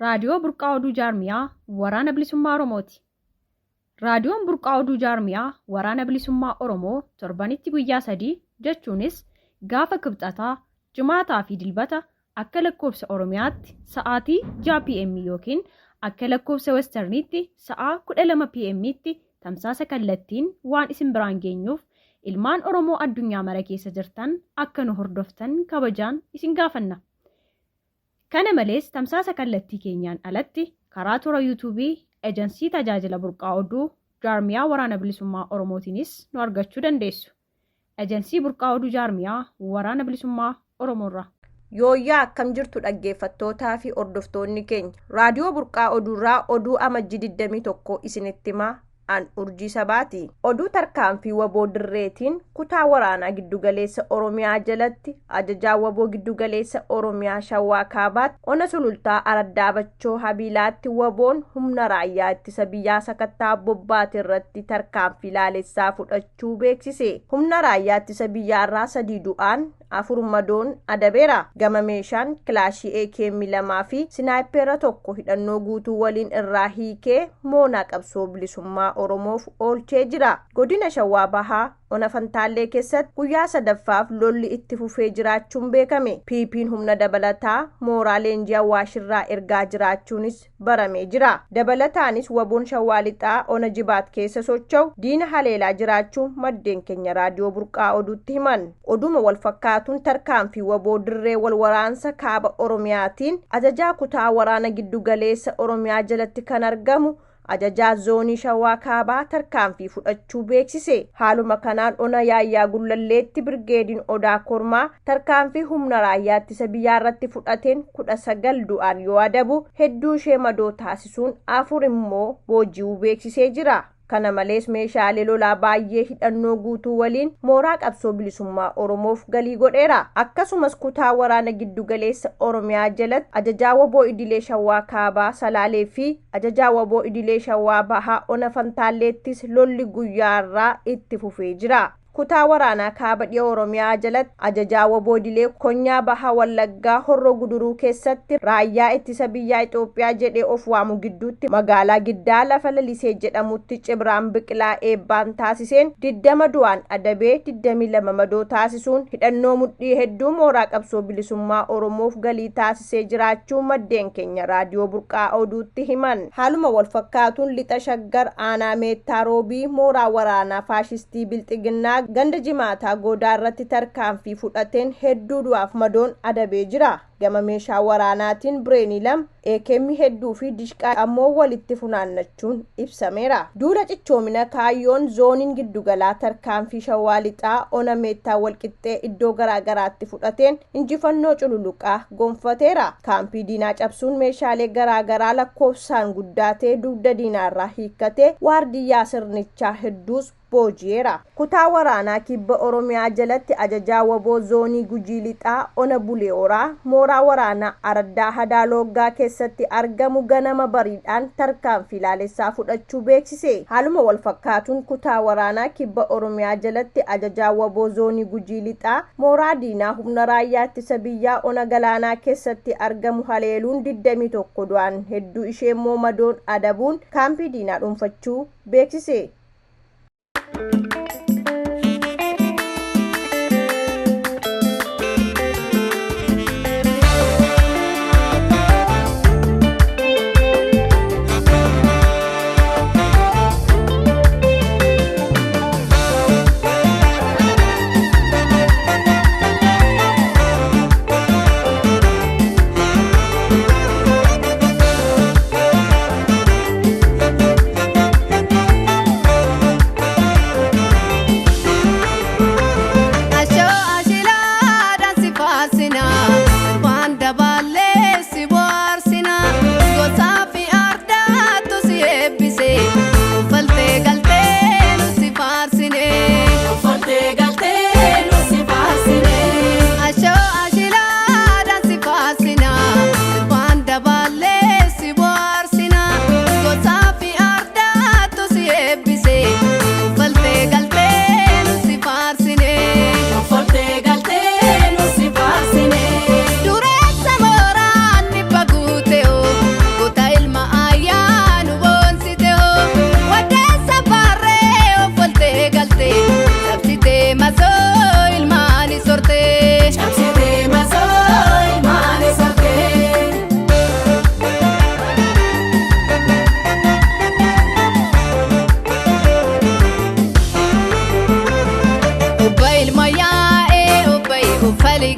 Raadiyoo Burqaa Oduu Jaarmiyaa Waraana Bilisummaa Oromooti. Raadiyoon Burqaa Oduu Jaarmiyaa Waraana Bilisummaa Oromoo torbanitti guyyaa 3 jechuunis gaafa Kibxataa, Jimaataa fi Dilbata akka lakkoofsa Oromiyaatti sa'aatii 6 PM ykn akka lakkoofsa Westerniitti sa'aa 12 PMtti tamsaasa kallattiin waan isin biraan geenyuuf ilmaan Oromoo addunyaa mara keessa jirtan akka nu hordoftan kabajaan isin gaafanna. Kana malees tamsaasa kallattii keenyaan alatti karaa toora Yuutuubii Ejansii Tajaajila Burqaa Oduu Jaarmiyaa Waraana Bilisummaa Oromootiinis nu argachuu dandeessu. Ejansii Burqaa Oduu Jaarmiyaa Waraana Bilisummaa Oromoorraa. Yooyyaa akkam jirtu dhaggeeffattootaa fi hordoftoonni keenya. Raadiyoo Burqaa Oduurraa oduu Amajjii 21 isinitti himaa an Urjii Sabaati. Oduu tarkaanfii waboo dirreetiin kutaa waraanaa giddugaleessa Oromiyaa jalatti ajajaa waboo giddugaleessa Oromiyaa Shawaa Kaabaatti ona Sulultaa Araddaa Bachoo Habiilaatti waboon humna raayyaa ittisa biyyaa sakattaa bobbaate irratti tarkaanfii laalessaa fudhachuu beeksise. Humna raayyaa ittisa biyyaarraa 3 du'aan 4 madoon adabeera. Gama meeshaan kilaashii AKM 2 fi sinaayippeera 1 hidhannoo guutuu waliin irraa hiikee moonaa qabsoo bilisummaa Oromoof oolchee jira. Godina Shawaa Bahaa Ona Fantaallee keessatti guyyaa sadaffaaf lolli itti fufee jiraachuun beekame. PP'n humna dabalataa mooraa leenjii Awaashirraa ergaa jiraachuunis baramee jira. Dabalataanis waboon Shawaa Lixaa Ona Jibaat keessa socho'u diina haleelaa jiraachuu maddeen keenya Raadiyoo Burqaa Oduutti himan. Oduma wal fakkaatuun tarkaanfii waboo dirree wal waraansa kaaba Oromiyaatiin ajajaa kutaa waraana giddu galeessa Oromiyaa jalatti kan argamu Ajajaa Zoonii Shawaa Kaabaa tarkaanfii fudhachuu beeksise. Haaluma kanaan Ona Yaayyaa Gullalleetti Birgeediin Odaa Kormaa tarkaanfii humna raayyaa ittisa biyyaa irratti fudhateen 19 du'aan yoo adabu, hedduu ishee madoo taasisuun 4 immoo booji'uu beeksisee jira. Kana malees meeshaalee lolaa baay'ee hidhannoo guutuu waliin mooraa qabsoo bilisummaa Oromoof galii godheera. Akkasumas kutaa waraana giddu galeessa Oromiyaa jalatti ajajaa wbo idilee Shawaa Kaabaa Salaalee fi Ajajaa wbo idilee Shawaa Bahaa Ona Fantaalleettis lolli guyyaa har'aa itti fufee jira. Kutaa waraanaa Kaaba Dhiha Oromiyaa jalatti Ajajaa wbo idilee Konyaa Baha Wallaggaa Horroo Guduruu keessatti Raayyaa Ittisa Biyyaa Itoophiyaa jedhee of waamu gidduutti magaalaa Giddaa lafa Lalisee jedhamutti Cibraan Biqilaa Eebbaan taasiseen 20 du'aan adabee 22 madoo taasisuun hidhannoo mudhii hedduu mooraa qabsoo bilisummaa Oromoof galii taasisee jiraachuu maddeen keenya Raadiyoo Burqaa Oduutti himan. Haaluma walfakkaatuun Lixa Shaggar Aanaa Meettaa Roobii mooraa waraanaa faashistii Bilxiginnaa ganda Jimaataa Goodaa irratti tarkaanfii fudhateen hedduu du'aaf madoon adabee jira. Gama meeshaa waraanaatiin Bireenii 2, AKM hedduu fi Dishqaa ammoo walitti funaannachuun ibsameera. Duula cichoomina kaayyoon Zooniin Giddugalaa tarkaanfii Shawaa Lixaa Ona Meettaa Walqixxee iddoo garaa garaatti fudhateen injifannoo cululuqaa gonfateera. Kaampii diinaa cabsuun meeshaalee garaa garaa lakkoofsaan guddaa ta'e dugda diinaarraa hiikkatee waardiyyaa sirnichaa hedduus booji'eera. Kutaa waraanaa Kibba Oromiyaa jalatti Ajajaa wbo Zoonii Gujii Lixaa Ona Bulee Horaa mooraa waraanaa Araddaa Hadaa Looggaa keessatti argamu ganama bariidhaan tarkaanfii laalessaa fudhachuu beeksise. Haaluma walfakkaatuun kutaa waraanaa Kibba Oromiyaa jalatti Ajajaa wbo Zoonii Gujii Lixaa mooraa diinaa humna raayyaa ittisa biyyaa Ona Galaanaa keessatti argamu haleeluun 21 du'aan hedduu isheemmoo madoon adabuun kaampii diinaa dhuunfachuu beeksise. Nuuf fali.